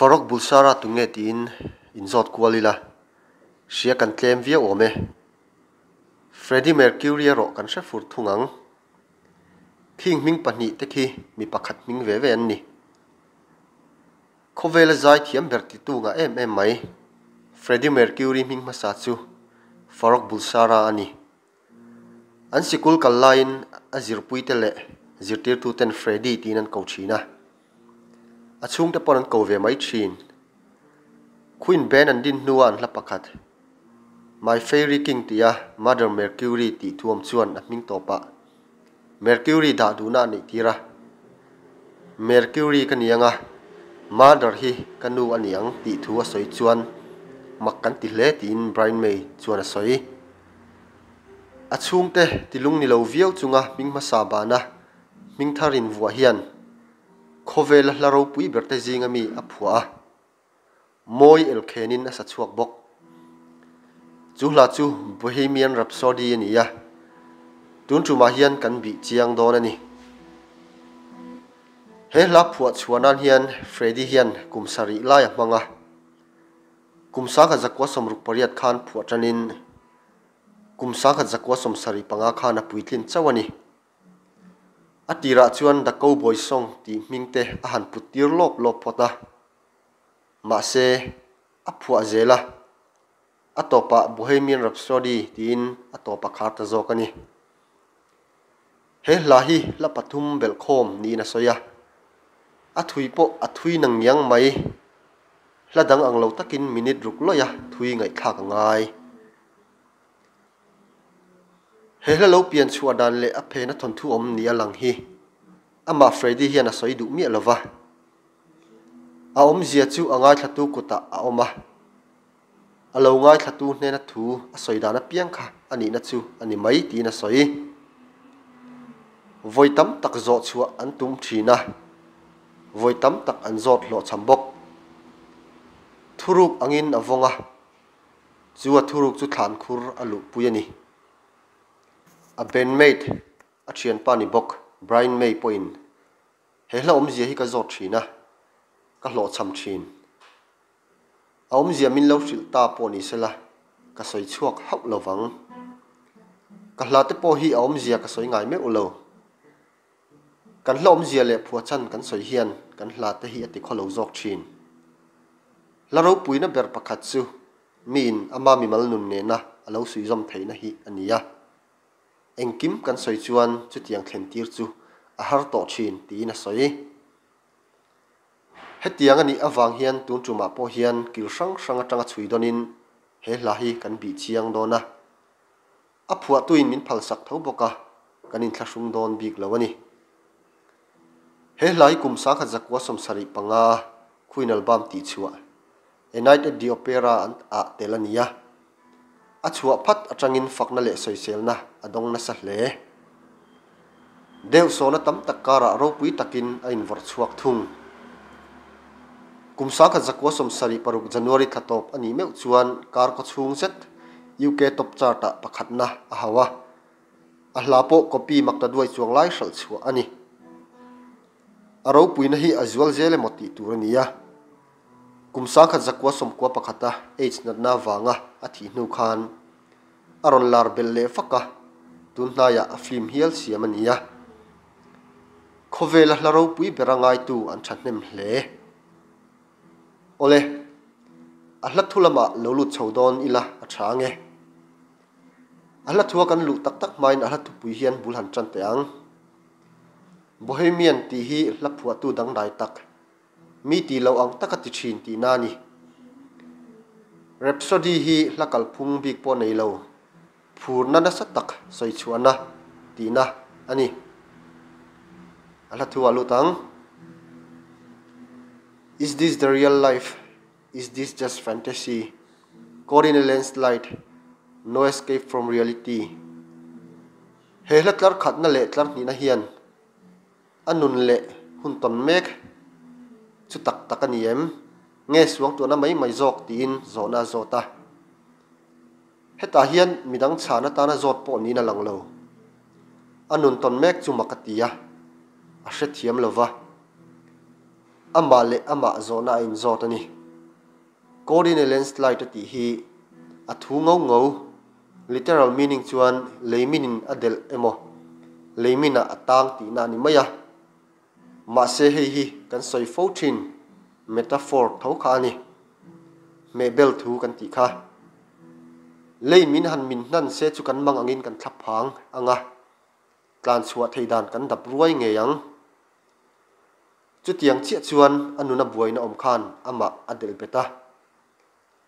Farokh Bulsara tunge tiin inzawt kual ila, hria kan tlem viau awm e. Freddie Mercury erawh kan hre fur thung ang. Khing hming pahnihte khi mi pakhat hming ve ve an ni. Khawvela zai thiam ber titu ngah em em mai. Freddie Mercury hming hmasa chu Farokh Bulsara a ni. An sikul kal laiin a zirpuite leh zirtirtuten Freddie tiin an ko thin a. A chhungte pawn an ko ve mai thin. Queen band an din hnua an hla pakhat, My Fairy King tia Mother Mercury tih thuam chuan a hming tawpah Mercury dah duhna a neih tir a. Mercury ka ni ang a, Mother hi ka nu a ni ang tih thu a sawi chuan mak kan ti hle tiin Brian May chuan a sawi. A chhungte tilung ni lo viau chunga hming hmasa bana hming thar invuah hian khawvela hla ropui berte zinga mi a phuah a, mawi elkhenin a sa chhuak bawk. Chu hla chu Bohemian Rhapsody a ni a, tun tumah hian kan bih chiang dawn a ni. He hla phuah chhuah nan hian Freddie hian kum sarih lai a hmang a, kum sangkhat zakua 68 khan phuah tanin kum sangkhat zakua 75 khan a puitlin chauh a ni. A tirah chuan The Cowboy Song tih hming te a han put tir lawp lawp phawt a. Mahse, a phuah zel a, a tawpah Bohemian Rhapsody tiin a tawp a khar ta zawk a ni. He hla hi hla pathum belhkhawm niin a sawi a, a thui pawh a thui nang ngiang mai. Hla dang ang lo takin minute ruk lawih a thui ngaihthlak a ngai. He hla lo pian chhuah dan leh a phena thawnthu awm ni a lang hi amah Freddie hian a sawi duh miah lo va. A awmzia chu a ngaithlatu kutah a awm a, a lo ngaithlatu hnena thu a sawi dan apiang kha a nihna chu a ni mai tiin a sawi. Vawi tam tak zawh chhuah an tum thin a, vawi tam tak an zawt hlawhchham bawk. Thuruk angin a vawng a. Chu a thuruk chu thlan khur a luhpui a ni. A bandmate, a thianpa ni bawk, Brian May pawhin he hla awmzia hi ka zawt thin a, ka hlawhchham thin. A awmzia min lo hrilh ta pawh ni sela, ka sawi chhuak hauh lo vang. Ka hla te pawh hi a awmzia ka sawi ngai meuh lo. Kan hla awmzia leh phuahchan kan sawi hian kan hla te hi a ti khawlo zawk thin. Hla ropuina ber pakhat chu miin ama mimal nun nena a lo suihzawm theihna hi a ni a. Engkim kan sawi chuan chutiang thlen tir chu a har tawh thin tiin a sawi. Hetiang a nih avang hian tun tumah pawh hian kil hrang hrang atanga chhui dawnin he hla hi kan bih chiang dawn a. A phuahtuin min phalsak tho bawk a, kan inthlahrung dawn bik lo a ni. He hla hi kum 1975 Queen album tihchhuah A Night at the Opera an ah tel a ni a, a chhuah phat atangin fakna leh sawiselna a dawng nasa hle. Deuh sawna tam tak karah ropui takin a invawrh chhuak thung. Kum 1976 January thla tawp a nih meuh chuan kar kaw chhung zet UK Top Chart-ah pakhatna a hauh a, a hla pawh copy mak ta duai chuang lai hralh chhuah a ni. A ropuina hi a zual zel emaw tih tur a ni a. Kum 1991-a AIDS natna vanga a thih hnu khan a rawn lar belh leh vak a, tun hnaiah a film hial siam a ni a. Khawvela hla ropui bera ngaitu an thahnem hle. Awle, a hla thu lamah lo lut chho dawn ila a tha ange. A hla thua kan luh tak tak hmain a hla thupui hian bul han tan teh ang. Bohemian tih hi hla phuahtu dangdai tak, mi tih loh ang taka ti thin tihna a ni. Rhapsody hi hla kalphung bik pawh nei lo, phurna nasa tak sawi chhuahna tihna a ni. A hla thu ah lut ang. Is this the real life? Is this just fantasy? Caught in a landslide, no escape from reality. He hla tlar khatna leh tlar hnihna hian a nun leh hun tawn mek chu tak tak a ni em? Nge suang tuahna mai mai zawk tiin zawhna a zawt a. Hetah hian midang chhan atana zawt pawh niin a lang lo. A nun tawn mek chu mak a ti a, a hrethiam lo va. Amah leh amah zawhna a inzawt a ni. Caught in a landslide a tih hi a thu ngo ngo, literal meaning chuan leiminin a delh emaw leiminah a tang tihna a ni mai a. Mahse hei hi kan sawi fo thin metaphor tho kha a ni. Hmehbel thu kan tih kha. Lei min han min hnan se chu kan mang angin kan thla phang ang a, tlan chhuah thei dan kan dap ruai ngei ang. Chutiang chiah chuan a nuna buaina awm khan amah a delh bet a,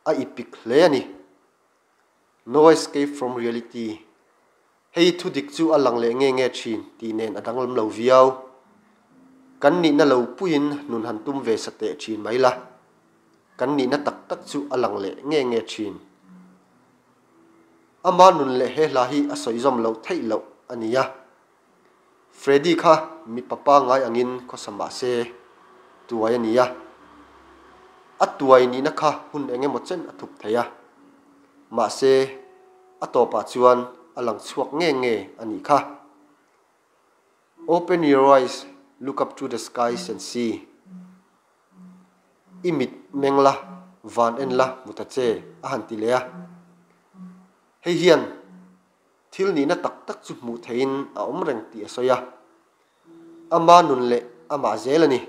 a ipik hle a ni. No escape from reality. Hei thu dik chu a lang leh nge nge thin tih nen a danglam lo viau. Kan nihna lo puiin nun han tum ve sa teh thin mai la. Kan nihna tak tak chu a lang leh nge nge thin. Ama nun leh he hla hi a sawizawm loh theih loh a nia. Freddy kha mipa pangngai angin khawsa mah se tuai a ni a, a tuai nihna kha hun eng emaw chen a thup thei a, mahse a tawpah chuan a lang chhuak nge nge a nih kha. Open your eyes, look up to the skies and see. I mit meng la, van en la hmu ta che a han ti leh a. Hei hian Thil nihna tak tak chu hmuh theihin a awm reng tih a sawi a, ama nun leh amah zel a ni.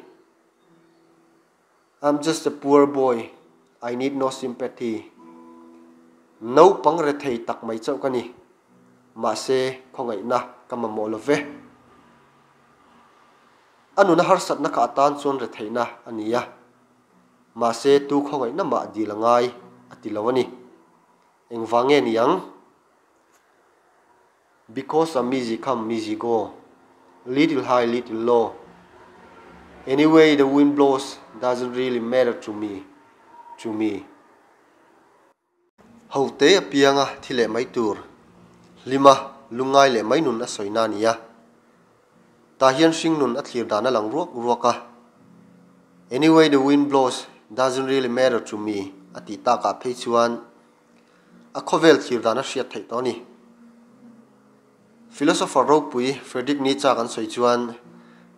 I'm just a poor boy, I need no sympathy. Naupang rethei tak mai chauh ka ni, mahse khawngaihna ka mamawh lo ve. A nuna harsatna kha atan chuan retheihna a ni a, mahse tu khawngaihna mah dil a ngai a ti lo a ni. Engvang nge ni ang? Because I'm easy come, easy go Little high, little low Anyway the wind blows doesn't really matter to me, to me Ho te apianga thi leh mai tur hlima lungngai leh mai nun a sawina a ni a. Tah hian hring nun a thlir dan a lang ruak ruak a. Anyway the wind blows doesn't really matter to me a tih takah phei chuan A khawvel thlir dan a hriat theih tawh a ni. Philosopher ropui Friedrich Nietzsche kan sawi chuan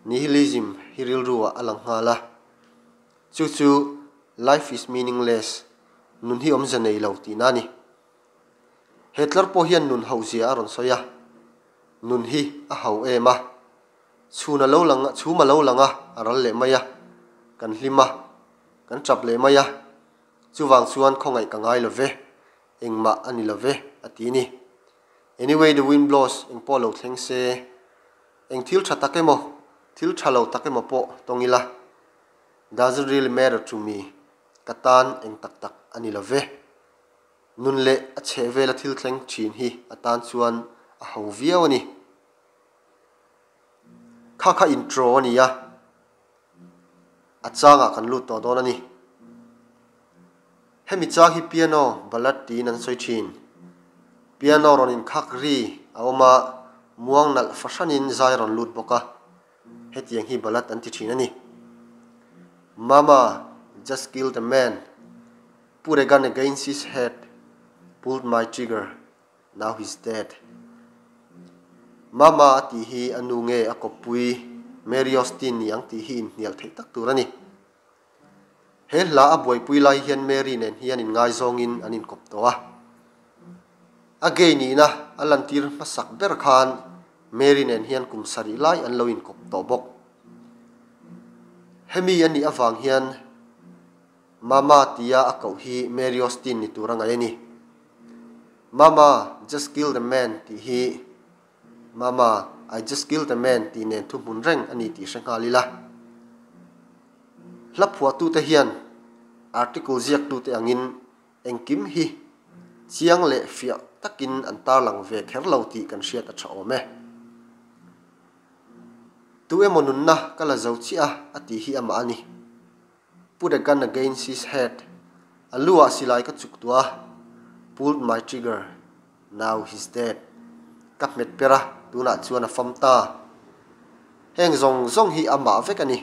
nihilism hi rilru ah a lang nghal a. Chu chu life is meaningless, nun hi awmze nei lo tihna a ni. He tlar pawh hian nun hauhzia a rawn sawi a, nun hi a hau em a, chhun a lo lang a, chhum a lo lang a, a ral leh mai a, kan hlim a, kan tap leh mai a, Chuvang chuan khawngaih ka ngai lo ve, engmah a ni lo ve, a ti ni. Anyway the wind blows eng pawh lo thleng se, eng thil tha tak emaw, thil tha lo tak emaw pawh tawng ila, doesn't really matter to me, ka tan eng tak tak a ni lo ve. Nun leh a chheh vela thil thleng thin hi a tan chuan a ho viau a ni. Kha kha intro a ni a. A changah kan lut tawh dawn a ni. Hemi chang hi piano ballad tiin an sawi thin. Piano rawn inkhak ri a awm a, muang nalh fahranin zai a rawn lut bawk a. Hetiang hi ballad an ti thin a ni. Mama just killed a man, put a gun against his head, pulled my trigger. Now he's dead. Mama a tih hi a nu nge a kawppui Mary Austin ni ang tih hi inhnial theih tak tur a ni. He hla a buaipui lai hian Mary nen hian inngaizawngin an inkawp tawh a. A gay nihna a lantir hmasak ber khan Mary nen hian kum sarih lai an lo inkawp tawh bawk. Hemi a nih avang hian Mama tia a koh hi Mary Austin ni tur a ngaih a ni. Mama, just killed a man tih hi Mama, I just killed a man tih nen thuhmun reng a ni tih hre nghal ila. Hla phuahtute hian article ziaktute angin engkim hi chiang leh fiah takin an tarlang ve kher lo tih kan hriat a tha awm e. Tu emaw nunna ka la zo chiah a a tih hi amah a ni. Put a gun against his head, A lu ah silai ka chuk tuah a, Pulled my trigger, Now he's dead. Ka hmet per a, tunah chuan a fam ta. Heng zawng zawng hi amah vek a ni.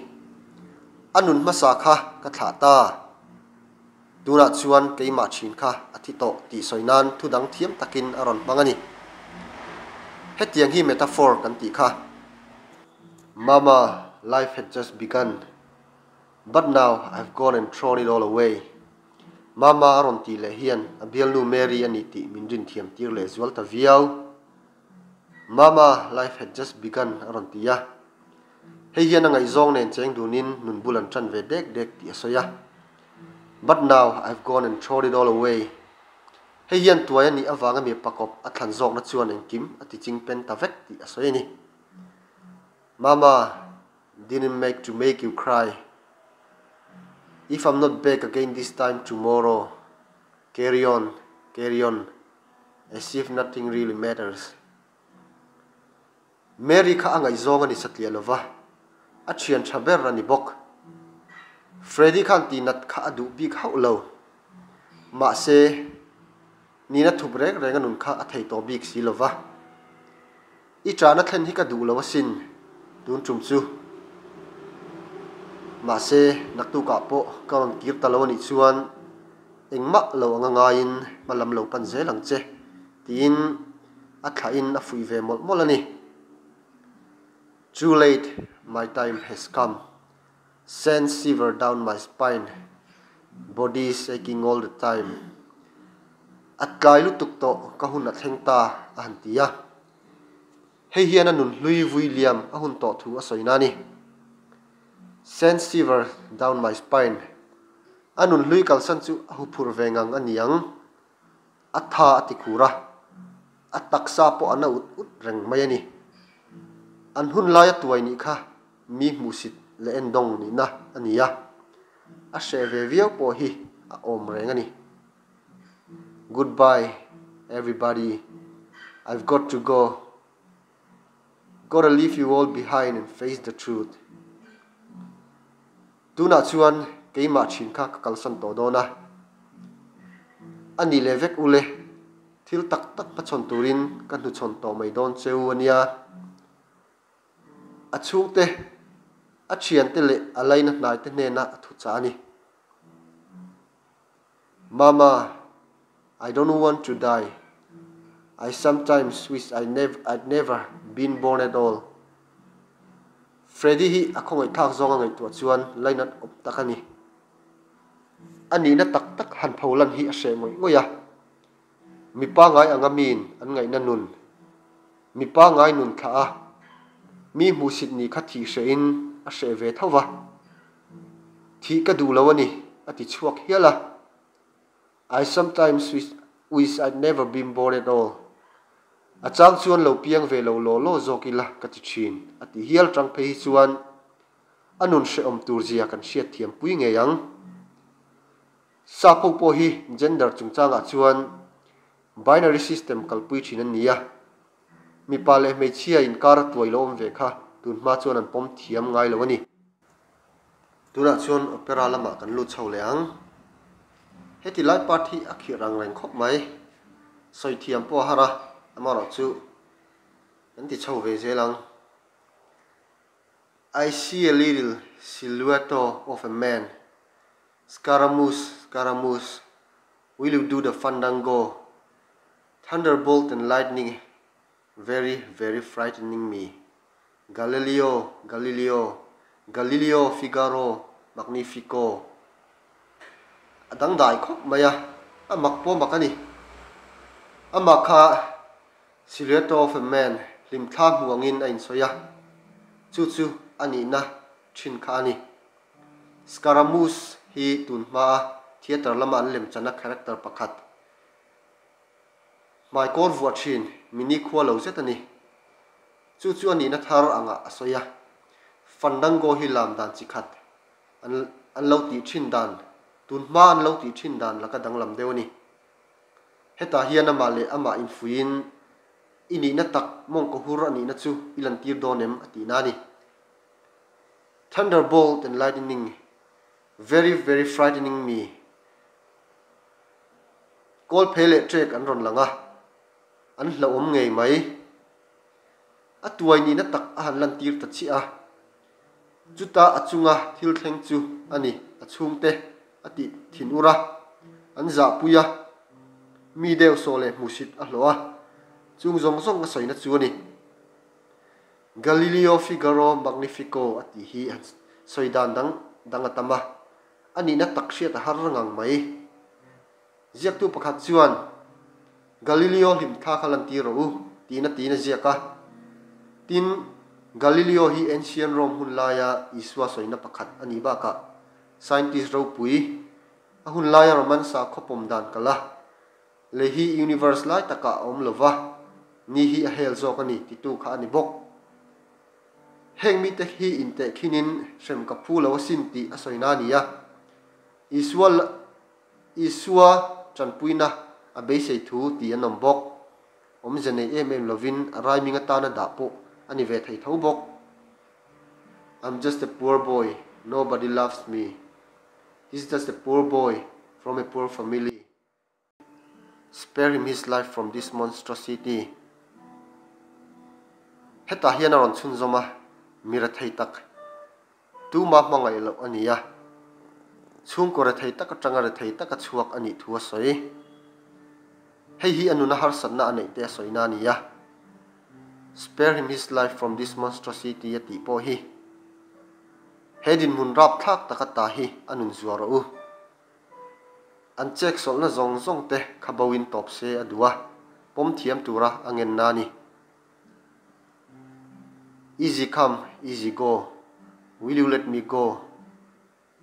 A nun hmasa kha ka thlah ta. Tunah chuan keimah thin kha a thi tawh tih sawi nan thu dang thiam takin a rawn hmang a ni. Hetiang hi metaphor kan tih kha. Mama, life had just begun. But now I've gone and thrown it all away. Mama a rawn tih leh hian a bialnu Mary a ni tih min rinthiam tir leh zual ta viau. Mama, life had just begun a rawn ti a. Hei hian a ngaihzawng nen cheng dunin nun bul an tan ve dek dek tih a sawi a. But now I've gone and thrown it all away. Hei hian tuai a nih avanga mipa kawp a thlan zawkna chuan engkim a ti ching pen ta vek tih a sawi a ni. Mama, didn't make to make you cry. If I'm not back again this time tomorrow, carry on, carry on, as if nothing really matters. Mary kha a ngaihzawng a ni satliah lova, a thian tha ber a ni bawk. Freddy khan tihnat kha a duh bik hauh lo. Mahse, nina thup reng reng a nun kha a thei tawh bik si lova. I ṭahna thlen hi ka duh lo asin, tun ṭum chu. Mahse, naktukah pawh ka rawn kir ta lo anih chuan engmah lo anga ngaiin hma lam lo pan zel ang che, tiin a thlahin a fuih ve mawlh mawlh a ni. Too late, my time has come. Send shiver down my spine, body shaking all the time. A tlai lutuk tawh ka hun a thleng ta a han ti a. Hei hian a nun hlui vui liam a hun tawh thu a sawi na a ni. Send shiver down my spine. A nun hlui kalsan chu a huphurh ve ngang a ni ang. A tha a ti khur a, a taksa pawh a na ut ut reng mai a ni. An hun laia tuai nih kha mi hmuhsit leh endawng nihna a ni a, a hreh ve viau pawh hi a awm reng a ni. Goodbye everybody, I've got to go. Gotta leave you all behind and face the truth. Tunah chuan keimah thin kha ka kalsan tawh dawn a. A ni leh vek ule, thil tak tak hmachhawn turin ka hnuchhawn tawh mai dawn cheu a nia. A chhungte, a thiante leh a laina hnaite hnena a thuchah a ni. Mama, I don't want to die. I sometimes wish I never, I'd never been born at all. Freddy hi a khawngaihthlak zawnga ngaihtuah chuan lainat awm tak a ni. A nihna tak tak han pholan hi a hreh ngawih ngawih a. Mi pangngai anga miin an ngaihna nun, mi pangngai nun thlah a, mi hmuhsit ni kha thih hrehin a hreh ve tho va. Thih ka duh lo a ni, a ti chhuak hial a. I sometimes wish wish I'd never been born at all. A chang chuan lo piang ve lo law law zawk ila ka ti thin, a ti hial tang phei hi chuan a nun hrehawm tur zia kan hriat thiam pui ngei ang. Sap ho pawh hi gender chungchangah chuan binary system kalpui thin an ni a, mipa leh hmeichhia inkar a tuai lo awm ve kha tunhma chuan an pawm thiam ngai lo a ni. Tunah chuan opera lamah kan lut chho leh ang. Heti lai part hi a khirh ang reng khawp mai. Sawi thiam pawh a har a, amaherawhchu kan ti chho ve zel ang. I see a little silhouette of a man. Scaramouche, Scaramouche, will you do the fandango? Thunderbolt and lightning, very, very frightening me. Galileo, Galileo, Galileo Figaro, Magnifico. A dangdai khawp mai a, a mak pawh mak a ni. Amah kha Silhouette of a man hlimthla hmu angin a insawi a, chu chu a nihna thin kha a ni. Scaramouche hi tun hmaa theatre lama an lemchana character pakhat, hmaikawr vuah thin mini khua lo zet a ni. Chu chu a nihna thar angah a sawi a, Fandango hi lam dan chi khat an an lo tih thin dan, tun hmaa an lo tih thin dan laka danglam deuh a ni. Hetah hian amah leh amah infuiin i nihna tak mawngkaw hur a nihna chu i lantir dawn em a tihna a ni. Thunderbolt and lightning very very frightening me. Kawl phei leh trek an rawn lang a, an hlauhawm ngei mai. A tuai nihna tak a han lantir ta chiah a. Chuta a chunga thil thleng chu a ni, a chhungte a tih thin ur a, an zahpui a, mi deuh sawh leh hmuhsit a hlawh a, chung zawng zawng a sawina chu a ni. Galileo Figaro Magnifico a tih hi han sawi dan dang. dang a tam a, a nihna tak hriat a har ngang mai. Ziaktu pakhat chuan, Galileo hlimthla kha lantir rawh u, tiin a tiin a ziak a. Tin, Galileo hi Ancient Rome hun laia Isua sawina pakhat a nih bakah scientist ropui, a hun laia Roman sakhaw pawm dan kal a, lei hi universe lai takah a awm lo va, ni hi a hel zawk a ni titu kha a ni bawk. Heng mite hi intehkhinin hrem ka phu lo asin tih a sawina a ni a. Isua Isua tanpuina a beisei thu tih an awm bawk. Awmze nei em em lovin a raiming atana dah pawh a ni ve thei tho bawk. I'm just a poor boy, nobody loves me. He's just a poor boy from a poor family. Spare him his life from this monstrosity. Hetah hian a rawn chhunzawm a, mi rethei tak, tuma hmangaih loh a ni a, chhungkaw rethei tak atanga rethei taka chhuak a nih thu a sawi. Hei hi a nuna harsatna a neih te a sawina a ni a, Spare him his life from this monstrosity a tih pawh hi he dinhmun rapthlak taka ta hi a nun zuah rawh u. An chek sawlhna zawng zawng te kha bo in tawp se a duh a, pawm thiam tura a ngenna a ni. Easy come, easy go, will you let me go?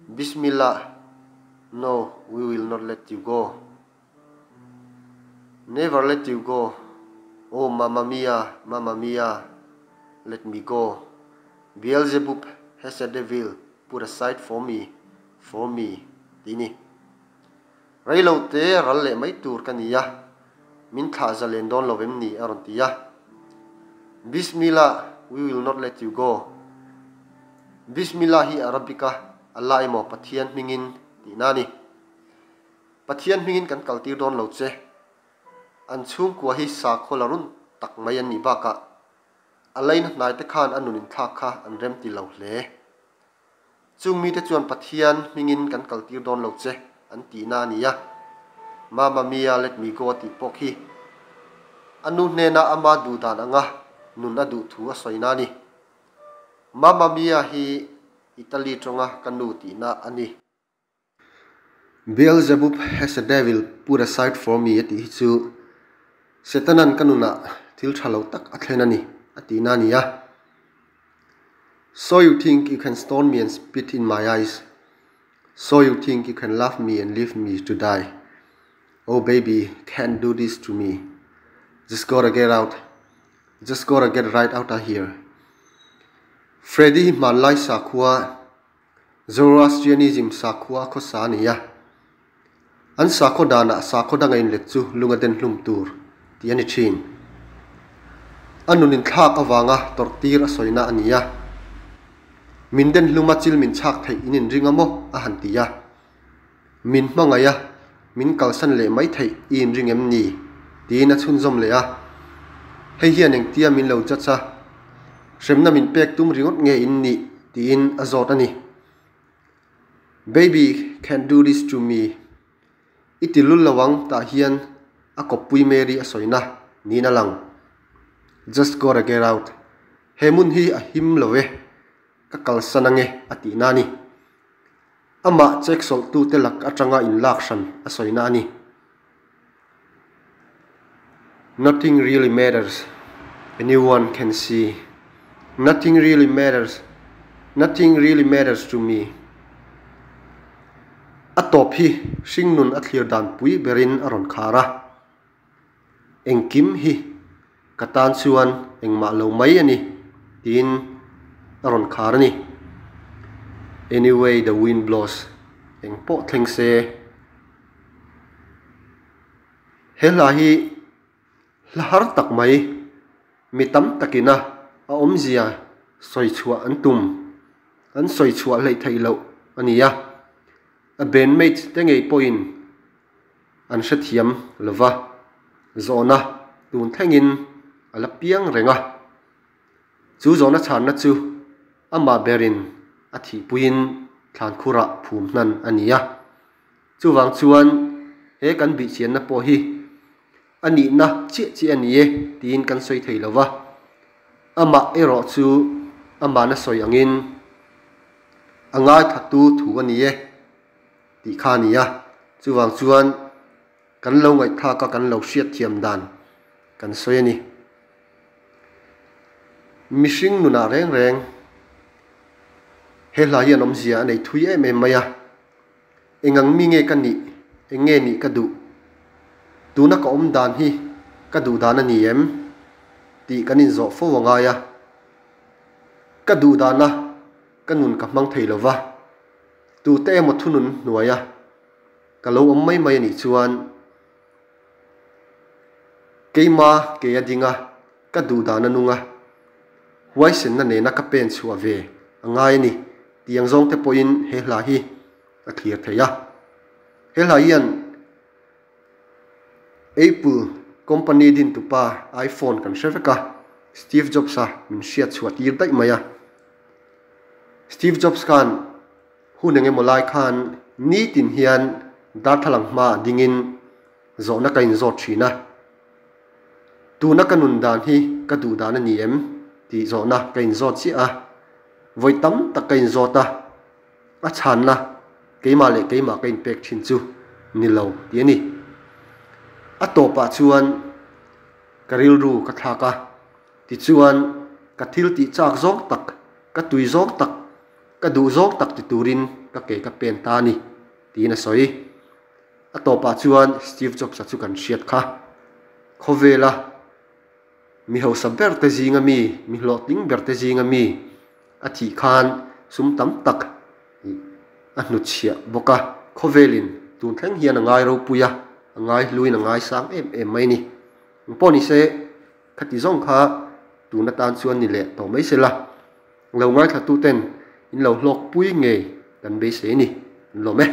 Bismillah, no, we will not let you go. Never let you go, oh mamma mia, mamma mia, let me go. Beelzebub has a devil put aside for me. For me tih ni. Rei lo te ral leh mai tur ka ni a, min thlah za len dawn lo em ni a rawn ti a. Bismillah, we will not let you go. Bismillah hi Arabic a Allah emaw Pathian hmingin tihna a ni. Pathian hmingin kan kaltir dawn lo che. An chhungkua hi sakhaw la run tak mai an nih bakah a laina hnaite khan a nun inthlak kha an remti lo hle. Chung mite chuan Pathian hmingin kan kaltir dawn lo che an tihna a ni a. Mamma mia, let me go a tih pawh khi a nu hnena ama duh dan anga nun a duh thu a sawina a ni. Mamma mia hi Italy tawnga ka nu tihna a ni. Beelzebub has a devil put aside for me a tih hi chu Setanan ka nunah thil tha lo tak a thlen a ni a tihna a ni a. So you think you can stone me and spit in my eyes So you think you can love me and leave me to die Oh baby can't do this to me Just gotta get out Just gotta get right outta here Freddy hi hmanlai sakhua Zoroastrianism sakhua khawsa a ni a, an sakhaw danah sakhaw danga inlet chu lung a den hlum tur tih a ni thin. A nun inthlak avanga tawrh tir a sawina a ni a, Min den hluma chil min chhak theih in inring a maw? a han ti a. Min hmangaih a, min kalsan leh mai theih i inring em ni? tiin a chhunzawm leh a. Hei hian engtia min lo judge a, hremna min pek tum ringawt nge in nih? tiin a zawt a ni. Baby can't do this to me, i ti lul lo ang tah hian a kawppui Mary a sawina niin a lang. Just gotta get out, he hmun hi a him lo e, ka kalsan ange a tihna a ni. Amah cheksawlhtute lak atanga inlak hran a sawina a ni. Nothing really matters, anyone can see Nothing really matters, nothing really matters to me A tawp hi hringnun a thlir dan pui berin a rawn khar a. Engkim hi ka tan chuan engmah lo mai a ni, tiin a rawn khar a ni. Anyway the wind blows, eng pawh thleng se. He hla hi hla har tak mai, mi tam takina a awmzia sawi chhuah an tum, an sawi chhuah hleih theih loh a ni a. A bandmates te ngei pawhin an hrethiam lova, zawhna tun thlengin a la piang reng a. Chu zawhna chhanna chu amah berin a thihpuiin thlankhurah phum hnan a ni a. Chuvang chuan he kan bihchianna pawh hi a nihna chiah chiah a ni e tiin kan sawi thei lova, amah erawh chu amahna sawi angin. A ngaithatu thu a ni e tih kha a ni a, chuvang chuan kan lo ngaihthlak a kan lo hriatthiam dan kan sawi a ni. Mihring nunah reng reng he hla hian awmzia a nei thui em em mai a, Engang mi nge ka nih? Eng nge nih ka duh? Tuna ka awm dan hi ka duh dan a ni em? Tih kan inzawh fo a ngai a. Ka duh dana ka nun ka hmang thei lo va, tute emaw thunun hnuaia ka lo awm mai mai a nih chuan keima kei a ding a, ka duh dan a nung a, huaisenna nena ka pen chhuah ve a ngai a ni tih ang zawngte pawhin he hla hi a thlir thei a. He hla hian Apple company dintupa iPhone kan hre vek a, Steve Jobs-a min hriat chhuah tir daih mai a. Steve Jobs khan hun eng emaw lai khan nitin hian darthlalang hmaah dingin zawhna ka inzawt thin a. Tuna ka nun dan hi ka duh dan a ni em? tih zawhna ka inzawt chiah a. Vawi tam tak ka inzawt a. A chhanna keimah leh keimah ka inpek thin chu ni lo tih a ni. A tawpah chuan ka rilru ka thlak a, tichuan ka thil tih chak zawng tak, ka tui zawng tak, ka duh zawng tak ti turin ka ke ka pen ta a ni tiin a sawi. A tawpah chuan Steve Jobs-a chu kan hriat kha. Khawvela Mi hausa ber te zinga mi, mi hlawhtling ber te zinga mi a thih khan sum tam tak a hnutchhiah bawk a, khawvelin tun thleng hian a ngai ropui a, a ngai hluin a ngai sang em em mai a ni. Engpawh ni se, khati zawng kha tun atan chuan ni leh tawh mai sela, lo ngaithlatuten in lo hlawkpui ngei kan beisei a ni. An lawm e.